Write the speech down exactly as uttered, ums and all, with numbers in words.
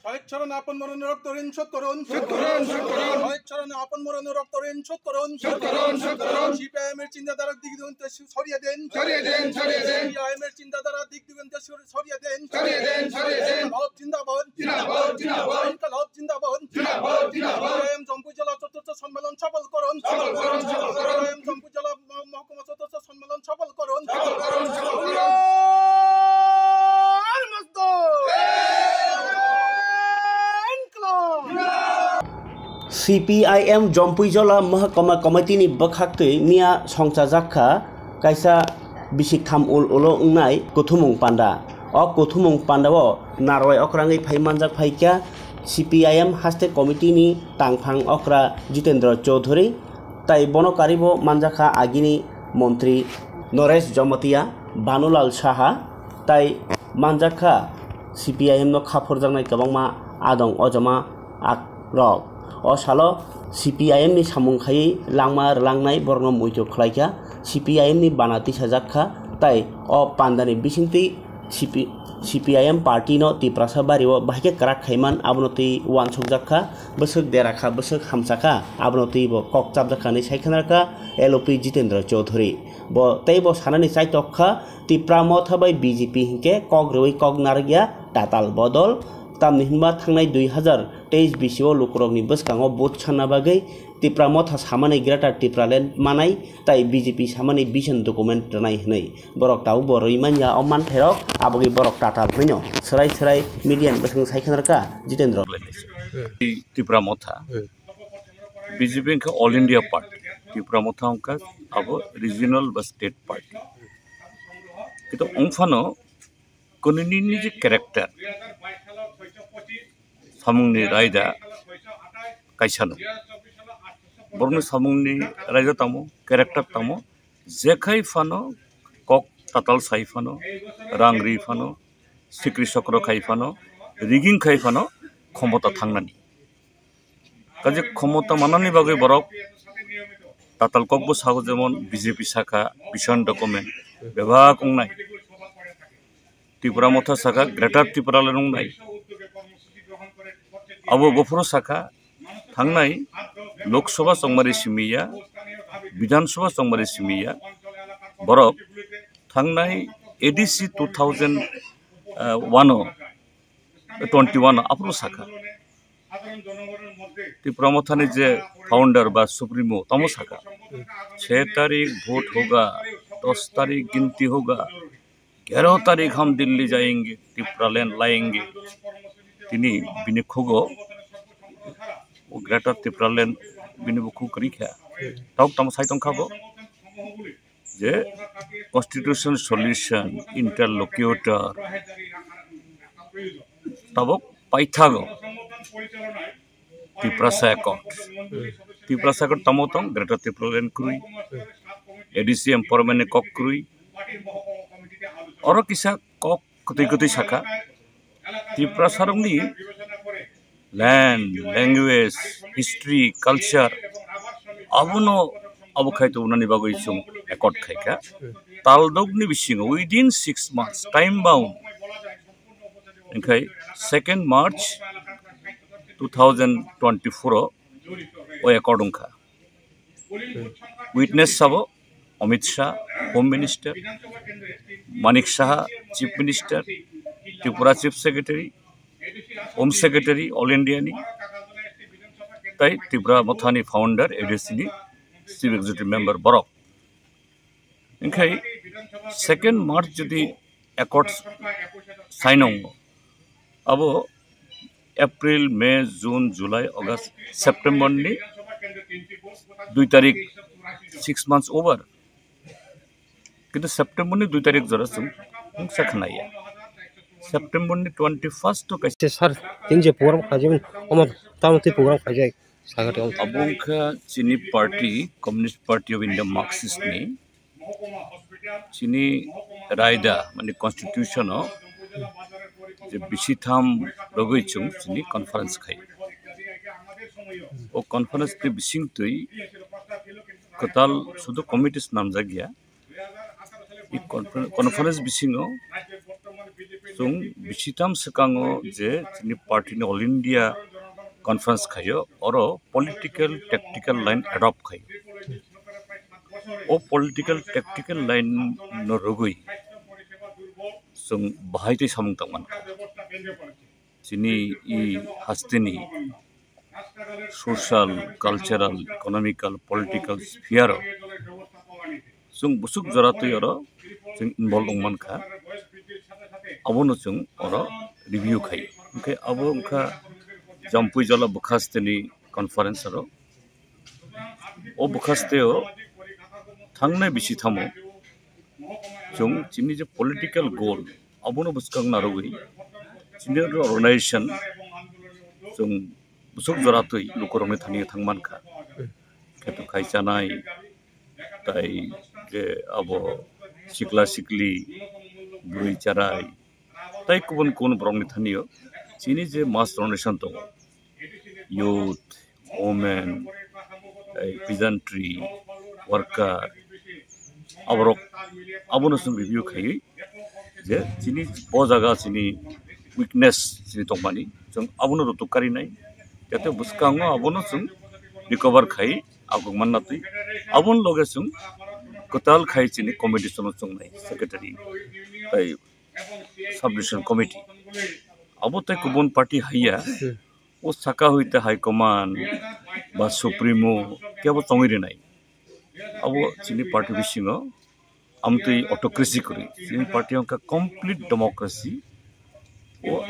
শহীদ স্মরণে আপন মরণে রক্ত ঋণ শোধ করুন। শোধ করুন, শোধ করুন। শহীদ স্মরণে আপন মরণে রক্ত ঋণ শোধ করুন। শোধ করুন, শোধ করুন। সিপিআইএম এর চিন্তাধারা দিক দিগন্তে সরিয়ে দেন। সরিয়ে দেন, সরিয়ে দেন। সিপিআইএম এর চিন্তাধারা দিক দিগন্তে সর-, সরিয়ে দেন। সরিয়ে দেন, সরিয়ে দেন। ইনকলাব জিন্দাবাদ। জিন্দাবাদ, জিন্দাবাদ। ইনকলাব জিন্দাবাদ। জিন্দাবাদ, জিন্দাবাদ। সিপিআইএম জম্পুইজলা চতুর্থ সম্মেলন সফল করুন। সফল করুন, সফল করুন। সিপিআইএম জম্পুইজলা মহ-, মহকুমা চতুর্থ সম্মেলন সফল করুন। সফল করুন, সফল করুন। সিপিআইএম জম্পুইজলা মহকুমা কমিটিni bwkhaktwi miya songchajak kha kaisa bisik tham ul ulo wngnai kuthumung panda. O kuthumung pandao narwai okrangwi phai manjak phaikha C P I M haste committee ni tangphang okra Jitendra Chowdhury, tai bono karibo manjakha agini montri Naresh Jamatia, Bhanulal Saha, tai manjakha C P I M no khaphurjaknai kwbangma adong ojoma ak rok. O salo C P I M ni samung khaiwi langma rwlangnai borokno muitu khlaikha, C P I M ni bana tisajak kha, tai o pandani bisingtwi C P, C P I M party no Tiprasa bario bahai khe kwrak khaiman abono twi uansukjak kha, bwswk dera kha, bwswk hamsa kha, abono twi bo kok chapjak kha hinwi sai khna kha L O P Jitendra Chowdhury. Bo tei bo sanani chaitok kha, Tipra Motha bai B J P hinkhe kok rwui kok narwkya tatal bodol, tamni hinba thangnai dui hazar teis bisio lukurokni bwskango vote sanna bagwi Tipra Motha samani Greater Tipraland manai tai B J P samani vision document rwnai hwnwi borok tabukbo rwi manya o manthairok, aboni borok tatal hwino swrai swrai media ni bwskango sai khna rwkha Jitendra. Tipra Motha, B J P wngkha All India Party, Tipra Motha wngkha abo regional ba state party. Kintu wngphano kwnwi nini je character, samungni raida kaisano. Borokni samungni raida tamo, character tamo, jekhai phano kok tatal sai phano, rang ri phano, sikri sokro khai phano, rigging khai phano, khomota thangnani. Kaje khomota manani bagwi borok tatal kokbo sago, jemon B J P sakha, vision document, bebak wngnai. Tipra Motha sakha, Greater Tipraland wngnai. Abo buphuru sakha, thangnai Lok Sabha chongmari simiya, Bidhan Sabha chongmari simiya, borok thangnai A D C two thousand one o, twenty one o aphuru sakha. Tipra Mothani je founder ba supremo tamo sakha, "Chhe tarik vote hoga, dos tarik ginti hoga, gyaro tarik hum Delhi jayenge, Tipraland layenge." Tini bini khugo o Greater Tipraland bini bukhuk kwrwi kha. Tok tamo sai tongkha bo je constitution solution, interlocutor, tabok paithago Tiprasa Accord. Tiprasa Accord tamo tong, Greater Tipraland kwrwi, A D C empowerment ni kok kwrwi. Oro kisa kok kwtwi kwtwi sakha. Tiprasarokni land, language, history, culture, abono abo khai tubunani bagwi chwng accord khaikha. Taldokni bisingo, within six months, time bound, wngkhai second March two thousand twenty-four o o accord wngkha. Witness sabo Amit Shah, Home Minister, Manik Saha, Chief Minister, Tripura Chief Secretary, Home Secretary, All India ni, tai Tipra Mothani founder, A D C ni Chief Executive Member borok. Wngkhai second March jodi accord sign wngo, abo April, May, June, July, August, September ni dui tarik, six months over. Kintu September ni dui tarik jora chwng mungsa khnaya. September ni twenty first o kaisa. Sir, tini je program khaijak, omo tamo tei program khaijak, sagati omo. Abo wngkha chini party, Communist Party of India, Marxist ni chini raida, mane constitution o je bisi tham rogwi chwng chini conference khai. O conference ni bising twi kwtal sudu committee swnamjak ya. I confer-, conference bisingo Chwng bisitam swkango je chini party ni All India Conference khaio, oro political tactical line adopt khaio. O political tactical line no rwgwi chwng bahai tei samung tangmankha. Chini i hasteni social, cultural, economical, political sphere o chwng bwswk jora twi oro chwng involve wngmankha, abono chwng oro review khai. Hwnkhe abo wngkha Jampui Jala bwkhasteni conference oro. O bwkhasteo thangnai bisi thamo chwng chini je political goal abono bwskang narwgwi chini organization chwng bwswk jora twi lukurokni thani thangmankha. Kheto khai chanai tai je abo sikla sikli bwrwi charai tai kubun kubun borokni thanio chini je mass organization tongo, youth, women, eh, peasantry, worker, aborok abono chwng review khaiwi je chini bo jaga chini weakness chini tongmani chwng abono rutuk karinai, jate bwskango abono chwng recover khai aguk manna twi aboni loge chwng kwtal khai chini committee sono chwngnai secretary tai sub division committee abo tai kubun party haiya. O saka hoite high command ba supremo kebo tongwi rinai. Abo chini party bisingo amtwi autocracy kwrwi, chini party wngkha complete democracy. O